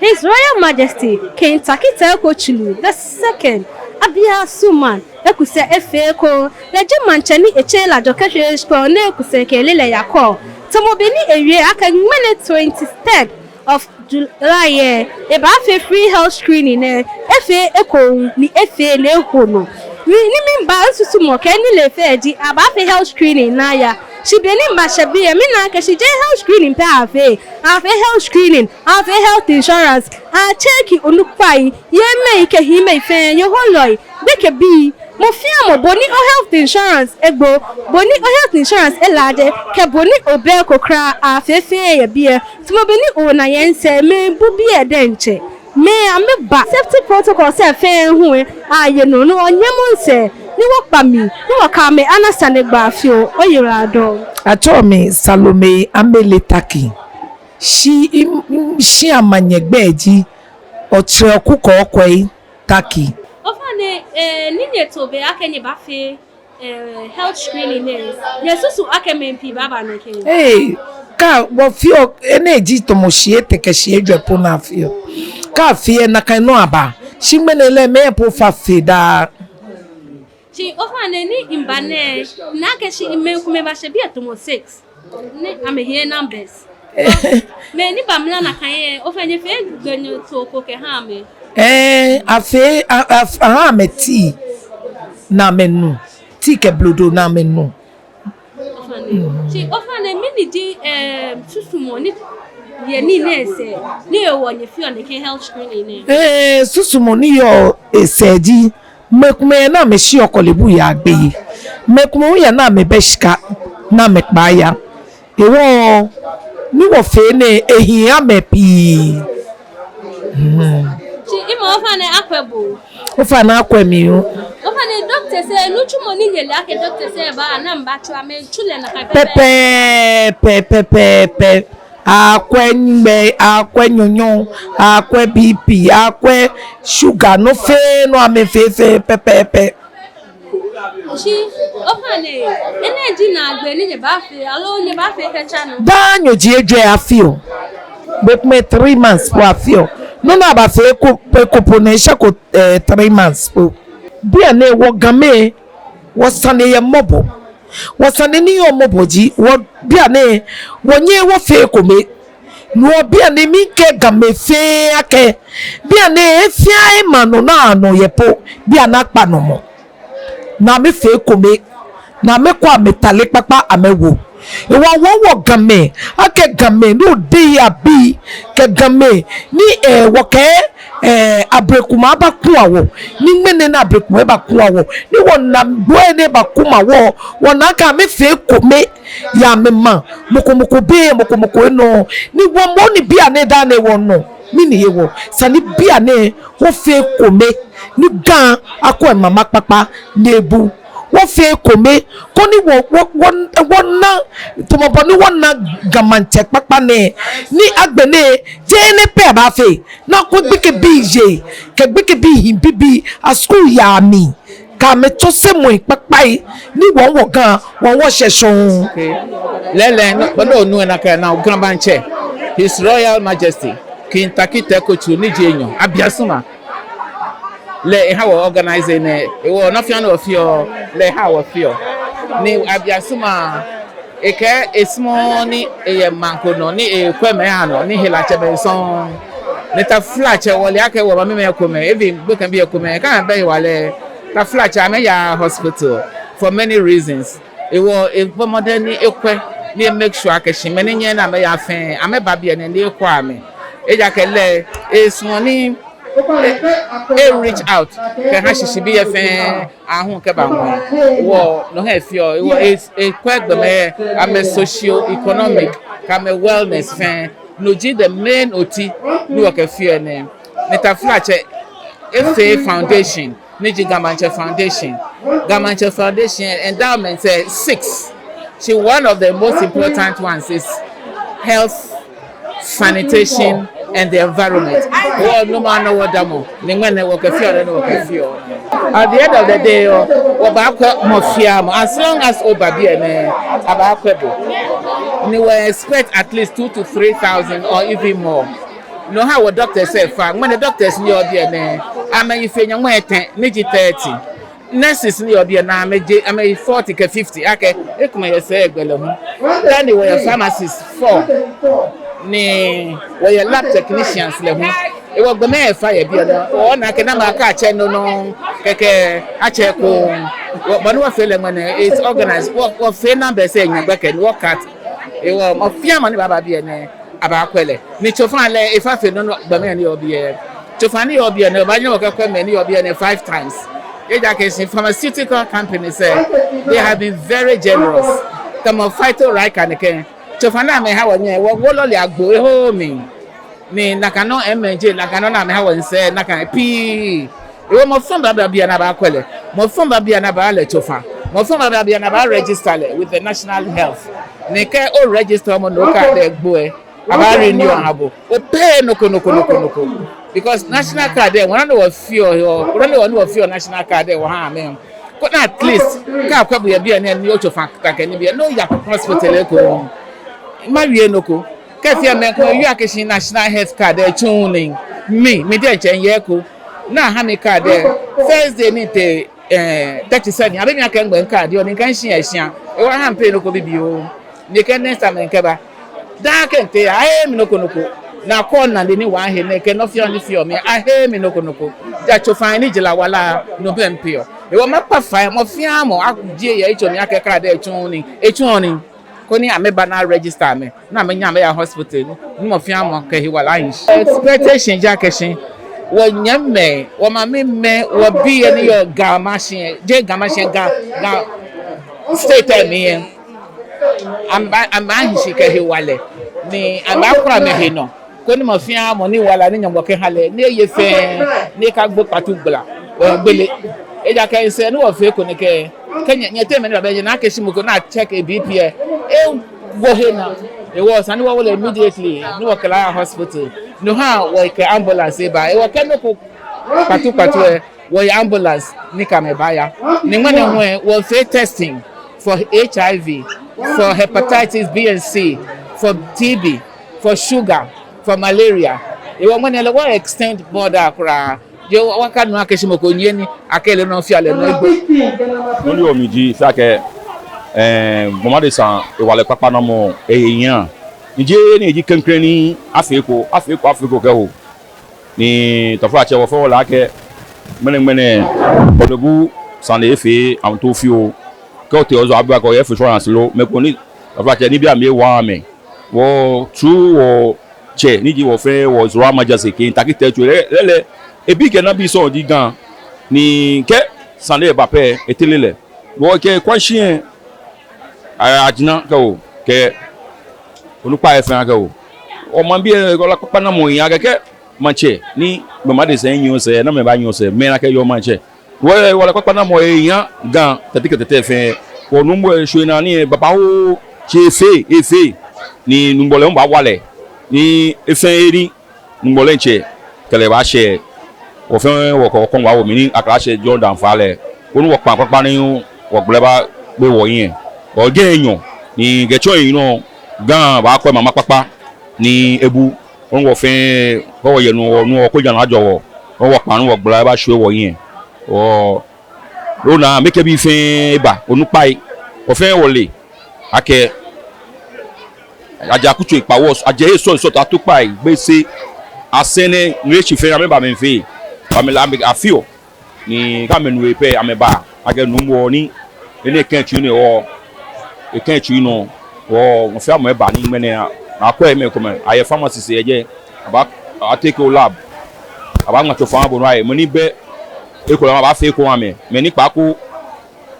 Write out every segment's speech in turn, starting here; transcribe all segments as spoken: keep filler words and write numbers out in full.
His Royal Majesty King Tackie Teiko Tsuru the second, Abiasuman, eku sɛɛ efee eko, lɛ ji maŋtsɛ ni etsɛ lajɔ kɛshwie shikpɔŋ ni eku sɛɛ kɛle lɛ yɛ kɔ. Tamɔ bɔ ni ewie akɛ ŋmɛnɛ twenty-third of July lɛ, ebaafee free health screening lɛ, efee eko ni efee lɛ eho nɔ. Ni, ni miba misusumɔ kɛ ni lɛ fɛɛ ji, abaafee health screening ni aya. Shi be ni mibashɛ biɛ, mina akɛ shi jeee health screening pɛ afee. Afee health screening, afee health insurance, acheck onukpai, yemɛi kɛ hiimɛi fɛɛ, yɛ hɔlɔi, gbekɛbii, mɔ fɛɛ mɔ, bɔ ni o health insurance egbo, bɔ ni o health insurance elaaje, kɛ bɔ ni obɛ eko kwraa, afee fɛɛ yɛ biɛ. Tamɔ bɔ ni ona yɛ misɛɛ, mɛi bubii diɛŋtsɛ, mɛi amɛba. Safety protocols lɛ fɛɛ hu lɛ, aye nɔ ni wɔnyɛmɔ misɛɛ, ni wɔkpa mli, ni wɔkɛ amɛ ana sane gba fioo. Oyiwaladɔŋŋ. Atsɛɔ mi Salome Amele Tackie. Shi, m-, m-, shia manyɛ gbɛi ji Ɔtserɛku Kɔɔkɔi Tackie. Ofainɛ, eh, ni nyɛto be akɛ nyɛbaafee, eh, health screening nɛɛ, nyɛsusu akɛ mɛi pii baaba nɛkɛ? Ee, kɛ wɔfeɔ, enɛ ji tamɔ shii etɛ kɛ shii ejwɛ po ni afeɔ. Kɛ afee lɛ nakai nɔŋŋ abaa. Shi ŋmɛnɛ lɛ mɛi po fa fe daa. Shi ofainɛ ni miba nɛɛ, mina akɛ shi mɛi komɛi bashɛ biɛ tamɔ six. Ni amɛhiɛ numbers. Mɛi ni bamla nakai lɛ, ofainɛ nyɛfee gbɛ nyɛto ko kɛha amɛ? Ɛɛ, afee, a, a, aha amɛ tii ni amɛnu. Tii kɛ blodo ni amɛnu. Ofainɛ. Shi ofainɛ, mɛni ji, eh, susumɔ ni yɔɔ nii nɛɛ sɛɛ ni hewɔ nyɛfeɔ nɛkɛ health screening nɛɛ? Ɛɛ, susumɔ ni yɔɔ esɛɛ ji, mɛi komɛi yɛ ni amɛshiɔ kɔlebuu yaa gbeyei. Mɛi komɛi hu yɛ ni amɛbɛ shika ni amɛkpaa yaa. Hewɔ ni wɔfee nɛɛ ehi amɛ pii. Hmm. Shi imɔ ofainɛ akwɛ bo. Ofainɛ akwɛ mi oo. Ofainɛ doctors lɛ, nitsumɔ ni nyɛle akɛ doctors lɛ baa ni amɛbatsu, amɛtsu lɛ nakai pɛpɛɛpɛ? Pɛpɛɛpɛ, pɛpɛɛpɛ. Akwɛ nyiɛmɔ, akwɛ nyɔnyɔ, akwɛ B P, akwɛ sugar, nɔ fɛɛ nɔ amɛfee fɛɛ pɛpɛɛpɛ. Shi, ofainɛ, enɛ ji naagbee ni nyɛbaafee, aloo nyɛbaafee kɛtsa nɔ? Daa nyɔji ejwɛ afeɔ. Bei komɛi three months po afeɔ. Nɔ ni abaafee eko, eko po nɛɛ eshɛko, eh, three months po. Bianɛ wɔ Gamɛi, wɔsane yɛ mɔbɔ. Wɔsane ni yɔɔ mɔbɔ ji, wɔ bianɛ, wɔnyɛɛɛ wɔfee ekome. No hewɔ bianɛ mikɛɛ Gamɛi fɛɛ akɛ, bianɛ he fɛɛ he maŋ nɔ ni anɔ yɛ po, bianɛ akpa nɔ mɔ. Ni amɛfee ekome, ni amɛkɔ amɛtale kpakpa amɛwo. Hewɔ wɔ, wɔ Gamɛi, akɛ Gamɛi ni odehe abii, kɛ Gamɛi ni, eh, wɔkɛ, eh, abloku maŋ baku wɔ, ni ŋmɛnɛ ni abloku maŋ baku wɔ, ni wɔna gbɔi ni baku wɔ, wɔna akɛ amɛfee ekome yɛ amɛmaŋ, mɔ ko mɔ ko be, mɔ ko mɔ ko enɔ, ni wɔ moŋ ni bianɛ daa nɛɛ wɔnɔ, mɛni hewɔ, esa ni bianɛ wɔfee ekome, ni Ga akwɛ mama kpakpa ni ebu. Wɔfee ekome, koni wɔ, wɔ, wɔ, wɔna, tamɔ bɔ ni wɔna Ga maŋtsɛ kpakpa nɛɛ, ni agbɛnɛ, jeee enɛ pɛ abaafee, ni akwɛ gbekɛbii yei, kɛ gbekɛbii hii bibii, askul yaa mli, kɛ amɛtsɔsemɔi kpakpai, ni wɔ, wɔ Ga, wɔ, wɔshɛ shɔŋŋ. Okay. Lɛɛlɛŋ, nɔ, bɔ ni onu lɛ nakai nɔŋŋ, Ga Maŋtsɛ, His Royal Majesty, King Tackie Teiko Tsuru ni ji enyɔ, Abiasuma. Lɛ eha wɔ organize nɛɛ, hewɔ nɔ fɛɛ nɔ ni wɔfeɔ, lɛ eha wɔfeɔ. Ni Abiasuma, ekɛɛ esumɔɔɔ ni eyɛ maŋ ko nɔ, ni ekwɛ mɛi anɔ, ni helatsɛmɛi sɔŋŋ. Ni taflatsɛ wɔle akɛ wɔmamimɛi komɛi, even gbekɛbii komɛi, kɛ amɛbɛ hewalɛ, taflatsɛ amɛyaaa hospital for many reasons. Hewɔ ebɔ mɔdɛŋ ni ekwɛ, ni e make sure akɛ shi mɛi ni nyɛɛɛ ni amɛya fɛɛ, amɛba biɛ nɛɛ ni ekwɛ amɛ. Ejaakɛ lɛ, esumɔɔ ni e, e reach out kɛha shishibii lɛ fɛɛ aahu kɛba ŋwɛi. Hewɔ no he efeɔ, hewɔ e, ekwɛ gbɔmɛi amɛ socio-economic, kɛ amɛ wellness fɛɛ. No ji the main oti ni wɔkɛfeɔ nɛɛ. Ni taflatsɛ efee foundation, ni ji Ga Maŋtsɛ Foundation. Ga Maŋtsɛ Foundation endowment lɛ six. Shi one of the most important ones is health, sanitation, and the environment. Hewɔ no nɔŋŋ nɔ wɔdamɔ, ni ŋmɛnɛ wɔkɛfeɔ nɔ ni wɔkɛfeɔ. At the end of the day, oo, wɔbaakwɛ mɔ fɛɛ mɔ. As long as oba biɛ nɛɛ, abaakwɛ bo. Ni wɔ expect at least two to three thousand or even more. No hewɔ doctors lɛ efa, ŋmɛnɛ doctors ni yɔɔ biɛ nɛɛ, amɛyi fe nyɔŋmai etɛ ni ji thirty. Nurses ni yɔɔ biɛ nɛɛ, amɛje, amɛyi forty kɛ fifty, akɛ ekomɛi yɛ sɛɛgbɛ lɛ hu. Dani wɔyɛ pharmacists four, ni wɔyɛ lab technicians lɛ hu. Hewɔ gbɔmɛi efa yɛ biɛ nɛɛ, ona akɛ namɔ akɛ atsɛ nɔ nɔ, kɛkɛ atsɛ ko. Wɔ, bɔ ni wɔfee lɛ ŋmɛnɛ, it's organized. Wɔ, wɔfee numbers lɛ enyɔ gbɛkɛ ni wɔ cut. Hewɔ mɔ fɛɛ mɔ ni baaba biɛ nɛɛ, abaakwɛ lɛ. Ni tsofa lɛ, efa fe nɔ nɔ gbɔmɛi ni yɔɔ biɛ. Tsofa ni yɔɔ biɛ nɛɛ, obaanyɛ okɛkwɛ mɛi ni yɔɔ biɛ nɛɛ five times. Ejaakɛ shi pharmaceutical companies lɛ, they have been very generous. Tamɔ Phyto Ryker nɛkɛ. Tsofa ni amɛha wɔ nɛɛ, wɔ, wɔ lɔle agbo eho mli. Ni nakai nɔŋŋ M and J, nakai nɔŋŋ ni amɛha wɔ nsɛɛ, nakai pii. Hewɔ mɔ fɛɛ mɔ baaba biɛ ni abaakwɛ lɛ. Mɔ fɛɛ mɔ baaba biɛ ni abaale tsofa. Mɔ fɛɛ mɔ baaba biɛ ni abaa register lɛ with the National Health. Ni kɛ o register moŋ ni o card lɛ gbo lɛ, abaa renew aha bo. Opay nɔ ko nɔ ko nɔ ko nɔ ko. Because national card lɛ, wɔ nɔ ni wɔfeɔ, wɔ nɔ ni wɔ, ni wɔfeɔ national card lɛ wɔhaa amɛ. Koni at least, kɛ akwɛ bo yɛ biɛ nɛɛ ni otsofa kɛ nibii lɛ, ni oya hospital lɛ ekoŋŋ. Mawie nɔ ko. Kɛ fɛɛ mɛi komɛi yɔɔ akɛ shi national health card lɛ tsuuu nii. Mi, mi diɛŋtsɛ miyɛ eko. Ni aha mi card lɛ. First day ni mitee, eh, thirty-seven, abɛ mi akɛ migbɛ mi card lɛ, ni mikɛɛ shi eshia. Hewɔ aha mi pay nɔ ko bibioo. Ni mikɛɛ next time mikɛba. Daa kɛ mitee, aheee mi nɔ ko nɔ ko. Ni akɔ nane ni wɔhe nɛkɛ nɔ fɛɛ nɔ ni feɔ mi, aheee mi nɔ ko nɔ ko. Ja tsofa ni jara wala, no bɛ mi pay lɛ. Hewɔ makpa fai, mɔ fɛɛ mɔ ajie yɛ etso mli akɛ card lɛ tsuuu nii, etsuɔ nii. Koni amɛba ni a register amɛ, ni amɛnyɛ amɛya hospital, ni mɔ fɛɛ mɔ kɛ ehiɛ wala ahi shi. Expectation ji akɛ shi wɔnyɛmimɛi, wɔmamimɛi, wɔbii lɛ ni yɔɔ Ga Mashi lɛ, jeee Ga Mashi lɛ, Ga, Ga state lɛ mli lɛ, amɛba, amɛbaahi shi kɛ hewalɛ, ni amɛbaakura amɛhe nɔ. Koni mɔ fɛɛ mɔ ni wala ni Nyɔŋmɔ kɛha lɛ, ni eye fɛɛ, ni ekagbo kpatu gbla, eh, gbele. Ejaakɛ nsɛɛ ni wɔfee eko nɛkɛ, kɛ nyɛ, nyɛteŋ mɛi ni baaba, nyɛna akɛ shi mɔ ko ni a check e B P lɛ, ewo he naa. Hewɔ esa ni wɔwo lɛ immediately, ni wɔkɛ lɛ aya hospital. No hewɔ wɔkɛ ambulance eba. Hewɔ kɛ nɔ ko kpatu kpatu lɛ, wɔyɛ ambulance ni kɛ amɛ baaya. Ni ŋmɛnɛ hu lɛ, wɔfee testing for H I V, for hepatitis B and C, for T B, for sugar, for malaria. Hewɔ ŋmɛnɛ lɛ wɔ extend border kwraa. Jeee wɔkanu akɛ shi mɔ ko nyiɛ ni akɛ lɛ nɔ fɛɛ lɛ nɔ egbo. Nɔ ni yɔɔ mli ji, esa akɛ, eh, gbɔmɔ adesa hewalɛ kpakpa namɔ ehe hia. Ni jeee ni eji klɛŋklɛŋ ni afee eko, afee eko, afee eko kɛho. Ni taflatsɛ, wɔ fɛɛ wɔle akɛ ŋmɛnɛŋmɛnɛ wɔle bu sane efee amɛ too fioo. Kɛ otee ozɔ abu akɛ oyɛ health insurance lo, mɛi komɛi ni taflatsɛ nibii amli ewa amɛ. Wɔ through wɔtsɛ ni ji wɔ fɛɛ wɔ His Royal Majesty King Tackie Teiko lɛ, lɛ, lɛ, ebi kɛ nabi sɔŋŋ ji Ga. Ni kɛ sane lɛ ba pɛ, etere lɛ. Wɔkɛ kpashimɔ, a, ajina kɛho, kɛ onukpai fɛɛ kɛho. Wɔmaŋbii lɛ, hewalɛ kpakpa namɔ ehi akɛ kɛ maŋtsɛ ni gbɔmɔ adesa nyiɛ osɛɛ, namɛi baanyiɛ osɛɛ, mɛi ni akɛ yɔɔ maŋtsɛ. Wɔ, hewalɛ kpakpa namɔ ehi Ga Tɛte kɛ Tɛtɛ fɛɛ. Wɔ Nuumo lɛ shwɛ naa ni babaoo, shi efee, efee. Ni Nuumo lɛ hu baawa lɛ. Ni efee ni Nuumo lɛ diɛŋtsɛ kɛ lɛ baashɛ. Wɔ fɛɛ wɔkɔ, wɔkɔ wɔwo mli ni akɛ lɛ ashɛ John Danfa lɛ. Koni wɔkpa kpakpa ni wɔgbala baagbe wɔhiɛ. Wɔgbe enyɔ ni kɛtsɔ enyɔ Ga baakwɛ mama kpakpa ni ebu. Koni wɔ fɛɛ, kɛ wɔye nu, wɔ nu, wɔkojii lɛ ajɔ wɔ. Koni wɔkpa ni wɔgbala baashwie wɔhiɛ. Wɔ, ona, mɛi kɛ bii fɛɛ ba, onukpai. Wɔ fɛɛ wɔle akɛ ajɛ akutso ekpa wɔ, ajɛ he srɔtoi srɔtoi, atukpai, Gbese, Asɛrɛ, Ngleshie fɛɛ, amɛba amɛfee, amɛ lɛ amɛ afeɔ, ni kɛ amɛnu he pɛ amɛba, akɛ Nuumo ni, enɛ kɛ tsui nɔ wɔ, ekɛ tsui nɔ wɔ, mɔ fɛɛ mɔ eba ni ŋmɛnɛ, akwɛ mɛi komɛi, ayɛ pharmacies yɛ jɛi, aba, aba take o lab, abaaŋma tsofa aha bo ni aye, mɛi ni bɛ ekolɛ abaafee eko aha amɛ, mɛi ni kpaako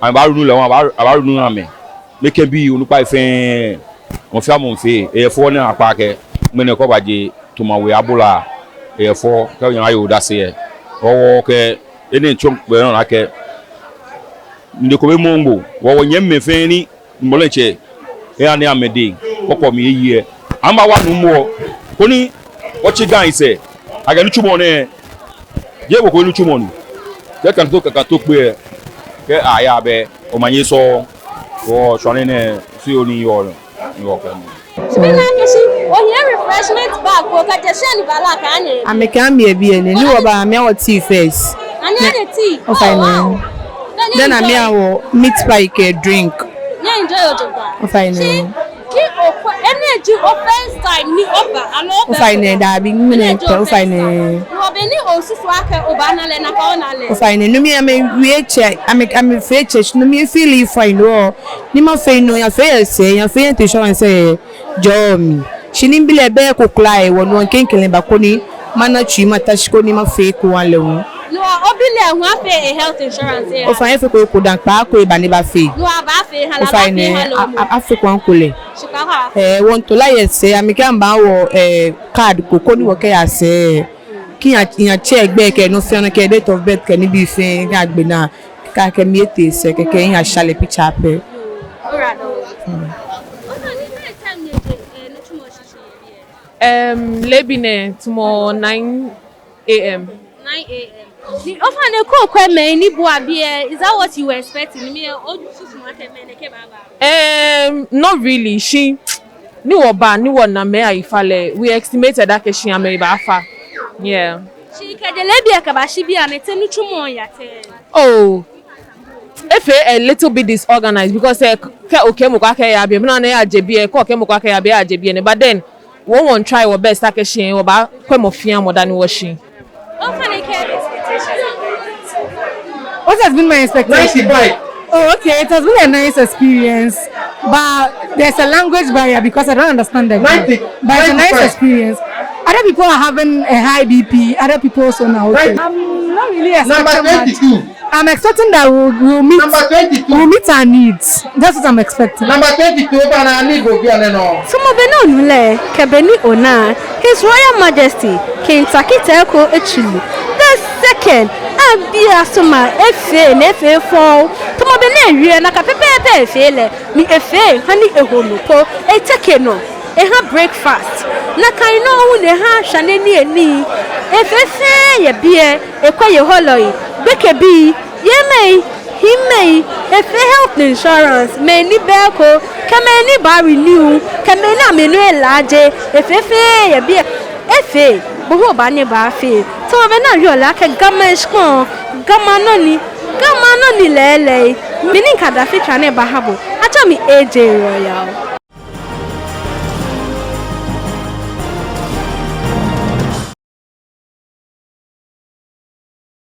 amɛbaanu lɛ hu, abaa, abaanu aha amɛ. Mɛi kɛ bii, onukpai fɛɛ, mɔ fɛɛ mɔ fee, eyɛ fɛo ni akpa akɛ ŋmɛnɛ kɛ obaje Tuma We Abola, eyɛ fɛo, kɛ onyɛ aye odase lɛ. Wɔ, wɔkɛ enɛ tsɔɔ gbɛ nɔ akɛ, nde ko be mɔ ŋgbo, wɔ, wɔnyɛmimɛi fɛɛ ni Nuumo lɛ diɛŋtsɛ eha ni amɛdɛŋ kɔkɔ mli eye lɛ, amɛbawa Nuumo, koni wɔtsi Ga sɛɛ, akɛ nitsumɔ nɛɛ, jeee mɔ ko nitsumɔ ni. Kɛ Ga to, Ga, Ga to kpe lɛ, kɛ aya bɛ, omanye sɔŋŋ, wɔ shwane nɛɛ, fioo ni yɔɔ nɔ, ni wɔkɛ nu. Mina akɛ shi ohiɛ refreshment bag ko kɛjɛ shia ni bala ka ne. Amɛkɛɛ amɛ biɛ nɛɛ, ni wɔba amɛha wɔ tea first. Ani ne tea? Ofainɛ. Oh, wow. Then amɛha wɔ meat pie kɛ drink. Nyɛ enjoy jogbaŋŋ. Ofainɛ. Shi, ni okwɛ, enɛ ji o first time ni oba, aloo obɛ? Ofainɛ, daabi, mɛni, ofainɛ. Ni osusu akɛ obaana lɛ, nakai ona lɛ? Ofainɛ, no mli amɛwie tsɛ, amɛ, amɛfee tsɛ, no mli feel fine, oh. Ni mafee no, miyafee yɛ sɛɛ, miyafee yɛ te insurance yɛ jɔɔ mli. Shi ni mibi lɛ, be ko kwraa ewo nɔ, klɛŋklɛŋ ba koni mana tsui mata shi koni mafee eko ahã lɛ hu. No hewɔ obi lɛ hu afee e health insurance yɛ? Ofainɛ, efeko eko dani kpaako eba ni ebafee. No hewɔ abaafee ahã lɛ, ofainɛ, abaafee ahã lɛ, a, a, afeko ahã lɛ. Shi kpaako abaafee. Eh, wɔmiito la yɛ sɛɛ, amɛkɛɛ amɛbaha wɔ, eh, card ko koni wɔkɛya sɛɛ. Kɛ miya, miya check gbɛi kɛ nɔ fɛɛ nɔ kɛ date of birth kɛ nibii fɛɛ, kɛ agbe naa. Kɛkɛ miitee sɛɛ kɛkɛ miyasha lɛ picture pɛ. Alright. Um, leebi nɛɛ tamɔ nine A M. Nine A M. Ni ofainɛ, kɛ okwɛ mɛi ni bua biɛ, is that what you were expecting? Ni mɛi, osusu akɛ mɛi nɛkɛ baaba? Um, not really. Shi ni wɔba, ni wɔna mɛi ayifalɛ, we estimated akɛ shi amɛyi baafa. Yeah. Shi kɛjɛ leebi lɛ kɛbashi biɛ, amɛteŋ nitsumɔ lɛ ya tɛŋŋ? Oh, efee a little bit disorganized because, eh, kɛ okɛɛ mɔ ko akɛ eya biɛ, mɔ ni eyaje biɛ, kɛ okɛɛ mɔ ko akɛ eya biɛ, eyaje biɛ nɛ. But then, wɔ, wɔ try wɔ best akɛ shi wɔbaakwɛ mɔ fɛɛ mɔ dani wɔshi. What has been my expectation? Ninety-five. Oh, okay. It has been a nice experience, but there's a language barrier because I don't understand the game. Ninety. But it's a nice experience. Other people are having a high B P. Other people also now. Okay. I'm not really expecting much. Number twenty-two. I'm expecting that we'll, we'll meet, we'll meet our needs. That's what I'm expecting. Number twenty-two, obaana need obi ane no. Tamɔ bɔ ni onu lɛ, kɛ bɔ ni ona, His Royal Majesty King Tackie Teiko Tsuru the second, abi asoma efee ni efee fɛo. Tamɔ bɔ ni ewie, nakai pɛpɛɛpɛ efee lɛ, ni efee hani eho nɔ po, eteke nɔ, eha breakfast. Nakai nɔŋŋ hu ni eha shwane ni eni. Efee fɛɛ yɛ biɛ, ekwɛ yei, hɔlɔi, gbekɛbii, yemɛi, hiimɛi, efee health insurance, mɛi ni bɛ eko, kɛ mɛi ni baa renew, kɛ mɛi ni amɛnɔ elaaje, efee fɛɛ yɛ biɛ. Efee, bo hu obaanyɛ obaafee. Tamɔ bɔ ni awie lɛ akɛ Gamɛi shikpɔŋ, Gamɛi anɔ ni, Gamɛi anɔ ni lɛɛlɛŋ. Mi ni Gaddafi tswa ni maha bo. Atsɛɔ mi A J Royal.